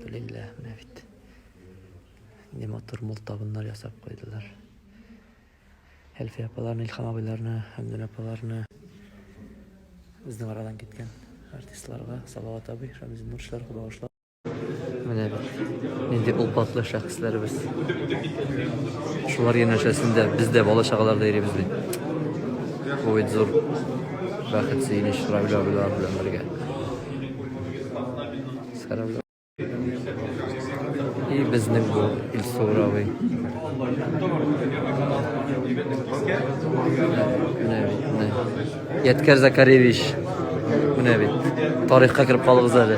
Әлхәмдүлилләһ, менә бит. Нинди матур мул табыннар ясап куйдылар. Әлфия апаларны, Илһам абыйларны, Хәмдүнә апаларны безнең арадан киткән артистларга Салават абый, Шамил Нуршларга багышлап. Менә бит нинди олпатлы шәхесләребез. Шулар янәшәсендә без дә бала чагалар да йөрибез бит. Бу бит зур бәхет, сөенеч Равил абыйлар белән бергә. Сәлам. И безнең бу Илсур абый. Менә бит, менә. Ядкәр Закаревич. Менә бит. Тарихка кереп калыгыз әле.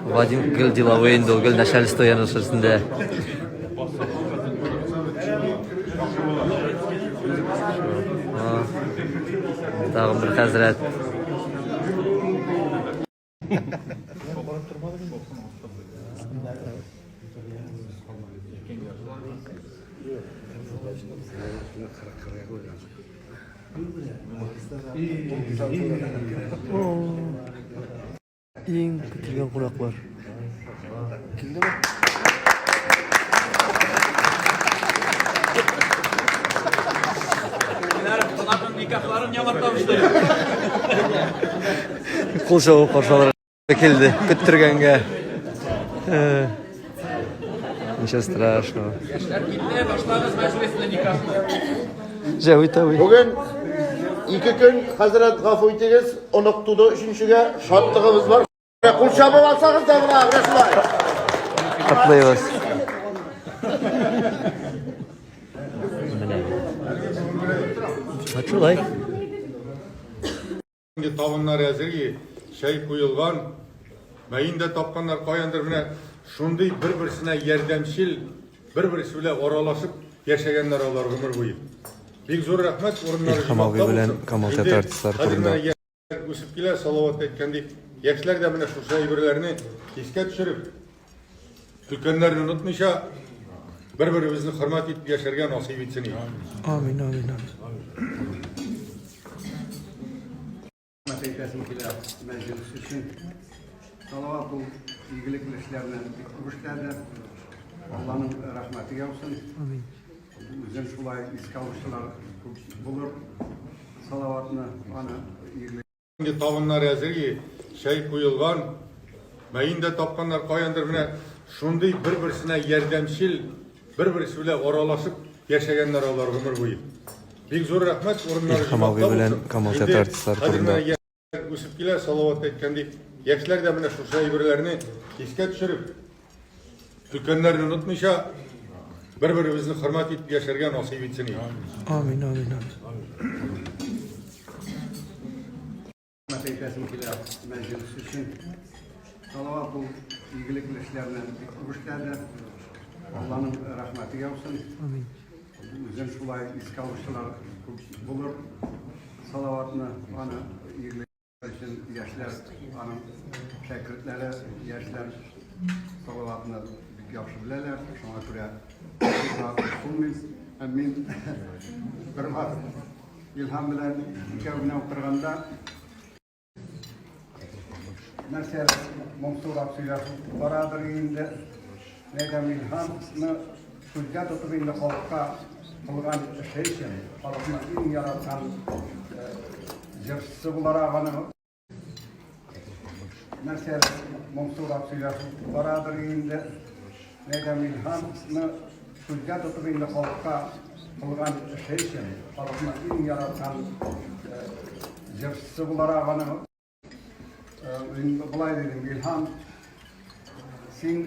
Вадим гел деловой инде ул, гел начальство янәшәсендә. Тагын бер хәзрәт. Иң көтелгән кунаклар. Килдеме? Кунакларның никахларын яңартабыз. Кул чабып каршы алырга килде, көттергәнгә. Э, ничего страшного. Яшьләр килде, башлагыз мәҗлесне никахны. Җәвит абый. Бүген ике көн, хәзрәт, гафу итегез, онык туды өченчегә, шатлыгыбыз бар. Кул чабып алсагыз да була, менә шулай. Котлыйбыз. Менә. Вот шулай. Инде табыннар әзер, чәй куелган. Мәен дә тапканнар каяндыр менә шундый бер-берсенә ярдәмчел, бер-берсе белән аралашып яшәгәннәр алар гомер буе. Бик зур рәхмәт, урыннары Илһам абый җомакта белән булсын. Камал Инде театры артистлары хәзер турында. менә яшьләр үсеп килә, Салават әйткәндәй, яшьләр дә менә шушы әйберләрне искә төшереп, өлкәннәрне онытмыйча, бер-беребезне хөрмәт итеп яшәргә насыйп итсен иде. Амин, амин, амин. Рәхмәт әйтәсем килә мәҗлес өчен. Салават ул игелекле эшләрне бик күп эшләде. Алланың рәхмәте яусын. Амин. Үзен шулай искә алучылар күп булыр. Салаватны аны игелек Инде табыннар әзер, чәй куелган. Мәен дә тапканнар каяндыр менә шундый бер-берсенә ярдәмчел, бер-берсе белән аралашып яшәгәннәр алар гомер буе. Бик зур рәхмәт, урыннары Илһам абый җомакта белән булсын. Камал Инде театры артистлары хәзер турында. менә яшьләр үсеп килә, Салават әйткәндәй, яшьләр дә менә шушы әйберләрне искә төшереп, өлкәннәрне онытмыйча, бер-беребезне хөрмәт итеп яшәргә насыйп итсен иде. Амин, амин, амин. Рәхмәт әйтәсем килә мәҗлес өчен. Салават ул игелекле эшләрне бик күп эшләде. Алланың рәхмәте яусын. Амин. Үзен шулай искә алучылар күп булыр. Салаватны аны игелек өчен яшьләр, аның шәкертләре, яшьләр Салаватны бик яхшы беләләр. Шуңа күрә булмыйм. Һәм мин бервакыт Илһам белән икәү генә утырганда нәрсә моңсурак сөйләшеп барадыр инде. Мәдәм Илһамны күзгә тотып инде халыкка кылган эше өчен, халыкның иң яраткан җырчысы буларак аны Нәрсә моңсурак сөйләшеп барадыр инде. Мәдәм Илһамны күзгә тотып инде халыкка кылган эше өчен, халыкның иң яраткан җырчысы буларак аны мин болай дидем, Илһам, син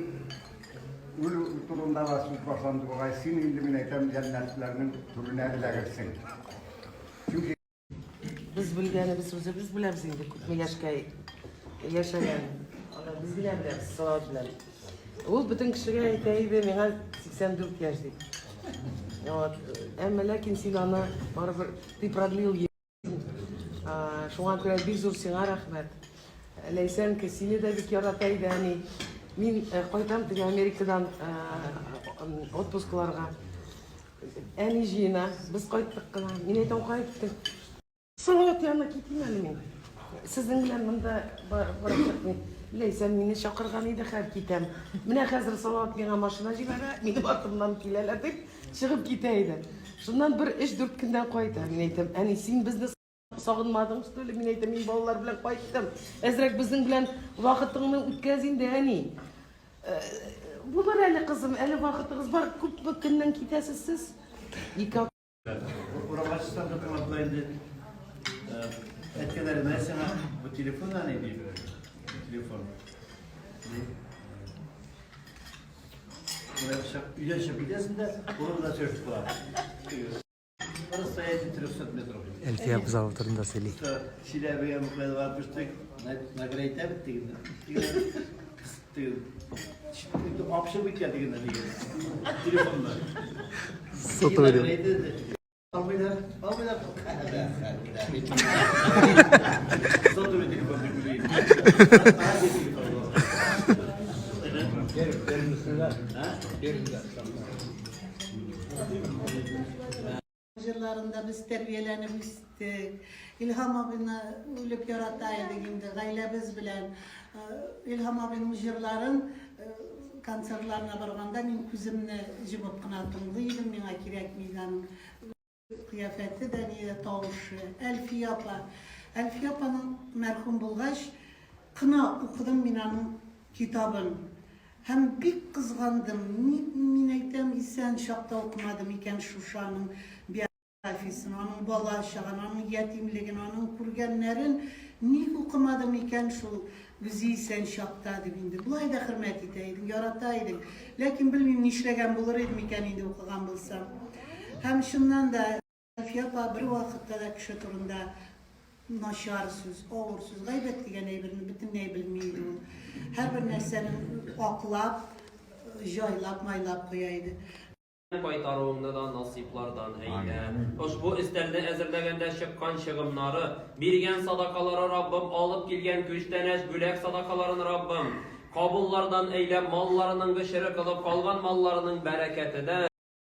үлү турында да сүз башланды бугай, син инде мин әйтәм, җәннәтләрнең түренә эләгерсең. Чөнки Без белгәнебез үзебез беләбез инде күпме яшькә яшәгән. Аны без генә беләбез, Салават белән. Ул бөтен кешегә әйтә иде, миңа 84 яшь дип. Вот. Әмма ләкин син аны барыбер ты продлил Шуңа күрә бик зур сиңа рәхмәт. Ләйсәнка, сине дә бик ярата иде әни. Мин э, кайтам теге Америкадан э, отпускларга. Әни җыена, без кайттык кына. Мин әйтәм, кая киттең? Салават янына китим әле мин. Сезнең белән монда барып чыкмый. Ләйсән мине чакырган иде, хәл китәм. Менә хәзер Салават миңа машина җибәрә, минем артымнан киләләр дип чыгып китә иде. Шуннан бер өч-дүрт көннән кайта. Мин әйтәм, әни, син безне сагынмадың, что ли? Мин әйтәм, мин балалар белән кайттым. Әзрәк безнең белән вакытыңны үткәз инде, әни. Э, булыр әле, кызым, әле вакытыгыз бар. Күпме көннән китәсез сез? Ике Урамга чыксам да тыңлап инде. Әткәләре, менә сиңа бу телефон әни ди. Телефон. Менә чык, өйдән чыгып китәсең дә, урамда сөйләшеп була. Расстояние 300 метров. Әлфия бозавы турында сөйли. Чиләбегә бу барып төштек. Нагрәйтә бит дигән. Теге Апшы бит я дигән дигән. Телефонда. Сотовый. Алмыйлар, алмыйлар. Сотовый телефон дип уйлыйм. Җырларында без тәрбияләнеп үстек. Илһам абыйны үлеп ярата идек инде гаиләбез белән. Илһам абыйның җырларын концертларына барганда мин күземне җомып кына тыңлый идем, миңа кирәкми иде аның кыяфәте дә, ни дә, тавышы. Әлфия апа. Әлфия апаның мәрхүм булгач кына укыдым мин аның китабын. Һәм бик кызгандым, ник мин әйтәм, исән чакта укымадым икән шушы аның биографиясен, аның бала чагын, аның ятимлеген, аның күргәннәрен ник укымадым икән шул үзе исән чакта дип инде. Болай да хөрмәт итә идем, ярата идем. Ләкин белмим, нишләгән булыр идем икән инде укыган булсам. Һәм чыннан да, Әлфия апа бервакытта да кеше турында начар сүз, авыр сүз, гайбәт дигән әйберне бөтенләй белми иде ул. Һәрбер нәрсәне аклап, җайлап, майлап куя иде. Кайтаруыңны да насыйплардан әйлә. Ошбу өстәлне әзерләгәндә чыккан чыгымнары, биргән садакалары Раббым, алып килгән күчтәнәч, бүләк садакаларын Раббым, кабуллардан әйлә, малларының гөшере кылып, калган малларының бәрәкәтенә.